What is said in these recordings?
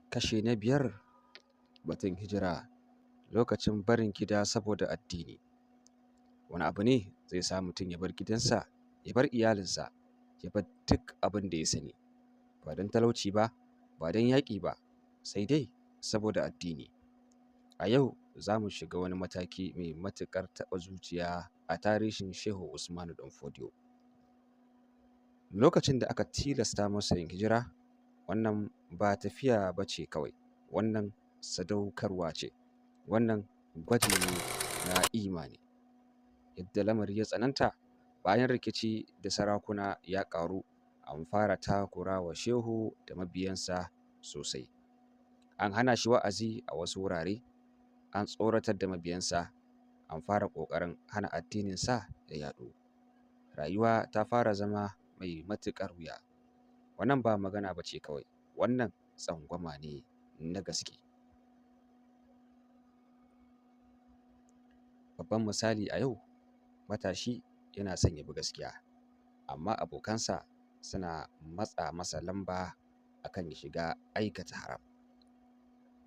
Kashi na biyar, batun hijira, lokacin barin gida saboda addini. Wani abu ne zai sa mutum ya bar gidansa, ya bar iyalinsa, ya bar duk abin da ya sani, ba don talauci ba, ba don yaƙi ba, sai dai saboda addini. A yau za mu shiga wani mataki mai matuƙar taɓa zuciya a tarihin Shehu Usmanu Ɗanfodiyo. Lokacin da aka tilasta masa yin hijira, wannan ba tafiya ba ce kawai, wannan sadaukarwa ce, wannan gwaji ne na imani. Yadda lamari ya tsananta bayan rikici da sarakuna ya ƙaru, an fara takura wa Shehu da mabiyansa sosai. An hana shi wa'azi a wasu wurare, an tsoratar da mabiyansa, an fara ƙoƙarin hana addininsa ya yaɗu. Rayuwa ta fara zama mai matuƙar wuya. Wannan ba magana ba ce kawai, wannan tsangwama ne na gaske. Babban misali a yau, matashi yana son ya bi gaskiya, amma abokansa suna matsa masa lamba akan ya shiga aikata haram.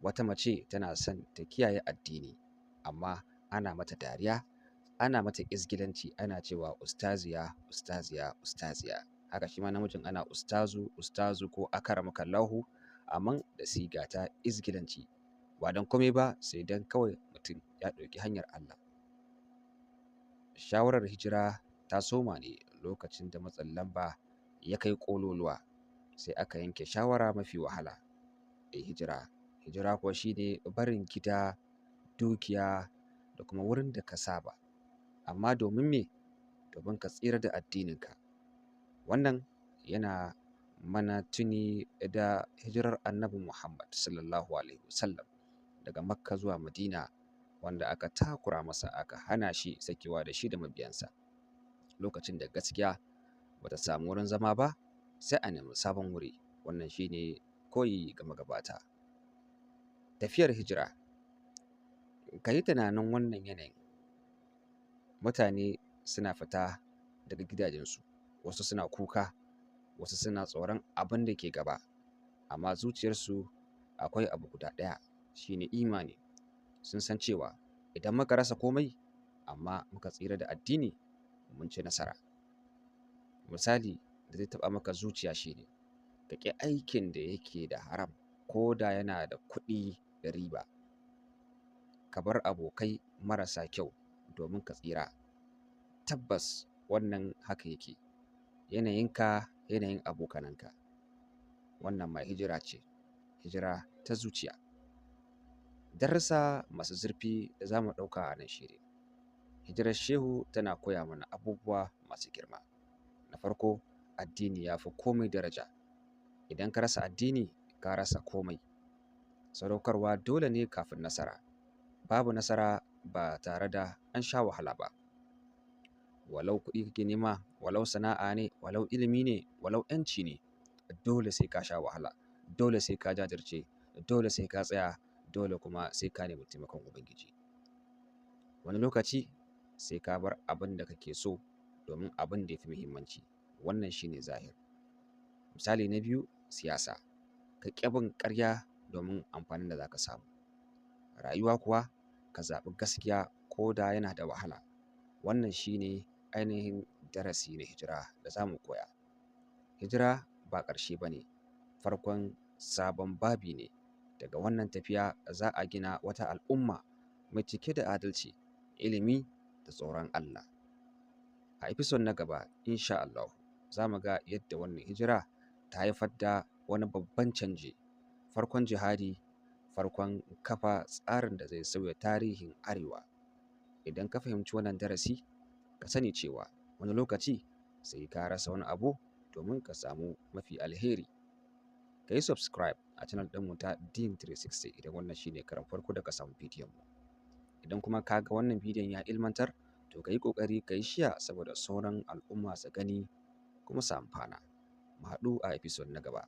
Wata mace tana son ta kiyaye addini, amma ana mata dariya, ana mata izgilanci, ana cewa ustaziya, ustaziya, ustaziya. Haka shi ma namijin ana ustazu, ustazu ko akaramakallahu, amma da siga ta izgilanci. Ba don komai ba sai don kawai mutum ya ɗauki hanyar Allah. Shawarar hijira ta soma ne lokacin da matsin lamba ya kai ƙololuwa, sai aka yanke shawara mafi wahala, hijira. Hijira kuwa shi ne barin gida, dukiya da kuma wurin da ka saba. Amma domin me? Domin ka tsira da addininka. Wannan yana mana tuni da hijirar Annabi Muhammad Sallallahu Alaihi Wasallam daga Makka zuwa Madina, wanda aka takura masa, aka hana shi sakewa da shi da mabiyansa. Lokacin da gaskiya bata samu wurin zama ba, sai a nemi sabon wuri. Wannan shi ne koyi ga magabata. Tafiyar hijira. Ka yi tunanin wannan yanayin. Mutane suna fita daga gidajensu, wasu suna kuka, wasu suna tsoron abin da ke gaba, amma zuciyarsu akwai abu guda ɗaya, shi ne imani. Sun san cewa idan muka rasa komai, amma muka tsira da addini, mun ci nasara. Misali da zai taɓa maka zuciya shi ne, ka ƙi aikin da yake da haram ko da yana da kuɗi da riba. Ka bar abokai marasa kyau domin ka tsira. Tabbas wannan haka yake. Yanayinka, yanayin abokananka. Wannan ma hijira ce, hijira ta zuciya. Darussa masu zurfi da za mu ɗauka a nan shi ne, hijirar Shehu tana koya mana abubuwa masu girma. Na farko, addini ya fi komai daraja. Idan ka rasa addini, ka rasa komai. Sadaukarwa dole ne kafin nasara. Babu nasara ba tare da an sha wahala ba. Walau kuɗi kake nema, walau sana'a ne, walau ilimi ne, walau ‘yanci ne, dole sai ka sha wahala, dole sai ka jajirce, dole sai ka tsaya, dole kuma sai ka nemi taimakon Ubangiji. Wani lokaci sai ka bar abin da kake so domin abin da ya fi muhimmanci. Wannan shi ne zahir. Misali na biyu, siyasa. Ka ƙi bin ƙarya domin amfanin da za ka samu. Rayuwa kuwa, ka zaɓi gaskiya ko da yana da wahala. Wannan shi ne ainihin darasi na hijira da za mu koya. Hijira ba ƙarshe ba ne, farkon sabon babi ne. Daga wannan tafiya za a gina wata al'umma mai cike da adalci, ilimi da tsoron Allah. A episode na gaba, insha Allahu, za mu ga yadda wannan hijira ta haifar da wani babban canji, farkon jihadi, farkon kafa tsarin da zai sauya tarihin Arewa. Idan ka fahimci wannan darasi, ka sani cewa wani lokaci sai ka rasa wani abu domin ka samu mafi alheri. Ka yi subscribe a channel ɗinmu ta Deen 360 idan wannan shi ne karon farko da ka samu bidiyon mu. Idan kuma ka ga wannan bidiyon ya ilmantar, to ka yi ƙoƙari ka yi share saboda sauran al'umma su gani kuma su amfana. Mu haɗu a episode na gaba.